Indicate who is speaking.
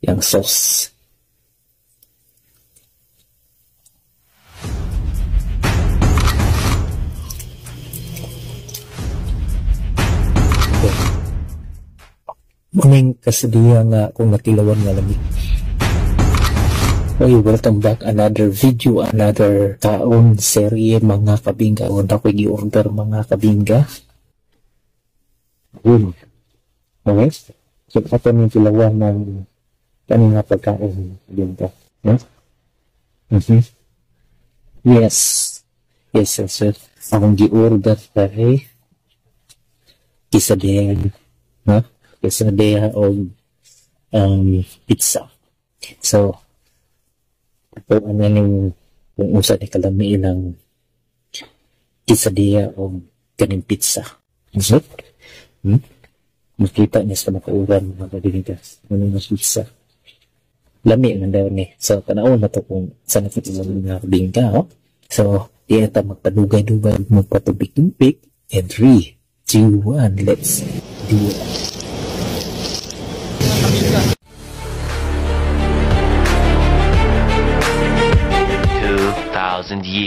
Speaker 1: Yang sauce. Okay. Muning quesadilla nga kung natilawan nga lami. Okay, welcome back. Another video, another kaon serye, mga kabingga. Una ko gi-order, mga kabingga. Yun. Okay? So, ato ning tilawan ng kaning nga pagkaon dito. No? Yes. Yes. Akong gi-order kay quesadilla. No? Quesadilla o pizza. So, ito ano ning kung usa ni kalami ilang quesadilla o kaning pizza. Is it? Makita niya sa makauran, mga kabingga. Ano nga pizza. Lami man daw ni. So, tanawon na to kung saan nakita sa mga kabingga. Oh? So, di na ta magpadugay-dugay, magpatubik-tubik. And 3, 2, 1, let's do it.
Speaker 2: 2,000 years.